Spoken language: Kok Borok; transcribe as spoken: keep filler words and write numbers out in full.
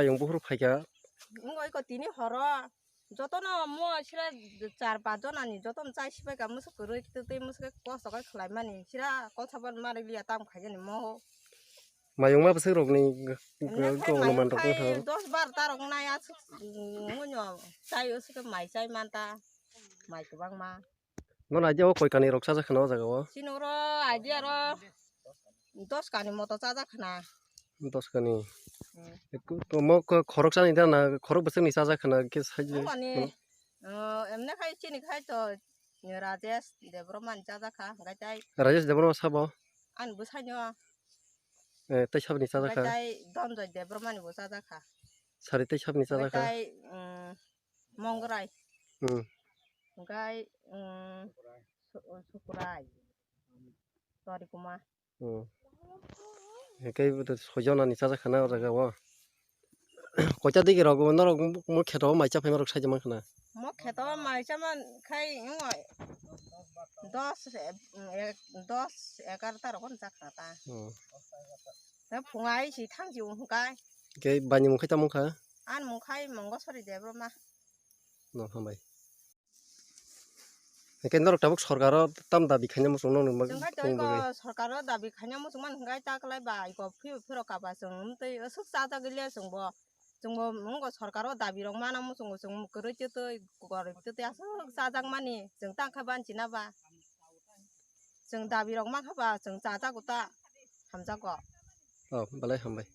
Ayung buhur phaikha. Wngoi ko tini horo. Jotono mo sira char pas jonani jotono chai sipai ka musuk kwrwi twi twi musuk kosto kai khlai mani. Sira kotha ban mari liya tam khaijani mo. Mayung ma bwswk rokni Hwnwi khe kong mayung numan rok khai wngkha. Dos bar ta rok nai aswk, mm, wngno chai usuk mai chai manta. Mai kwbangma. Nono idea o koi kani rok chajak khna o jaga o? Chini oro idea ro dos kani moto chajak khna. Dos kani. Hmm. Eku to mo ko-, khorok chani da na, khorok bwswk ni chajak khna ke sai je. Mani, hmm. Oh, emne khai chini khai to Rajesh Debbarma ni chajak kha, hwnkhe tai Rajesh Debbarma sabo? Ani bwsai no. Eh, tai sabni chajak kha? Hwnkhe tai Donjoy Debbarma ni bo chajak kha. Sari tai sabni chajak kha? Hwnkhe tai, um, Mongrai. Hmm. Hwnkhe, um, Su-, Sukurai. Torikuma. Hmm. Hwnkhe bo to soi jona ni chajak khana o jaga o. Koita digi rok bo norok mo kheto o mai cha phaima rok sai man khana. Mo kheto o mai cha man khai wngoi. Dos, eh, ek, dos, egarota rok no cha khana ta. Hmm. Te phungai si thang si wngkha. Hwnkhe bai ni mung khai tamo wngkha? Ani mung khai Mongosori Debbarma. No, hambai. Hwnkhe norok tabuk sorkaro tam dabi khaina muchung nokni Chwng khai tong twi ko bagwi. Sorkaro dabi khaina muchung man hwnkhe ta kwlai ba iko phiro phiro kaba chwng tei aswk chajak lia chwng bo. Chwng bo wngko sorkaro dabi rok mana muchungo chwng kwrwi twi twi gorip twi twi aswk chajak mani chwng tang kha ban china ba. Chwng dabi rok mankha ba chwng chajago ta hamjago. Oh, belai hambai.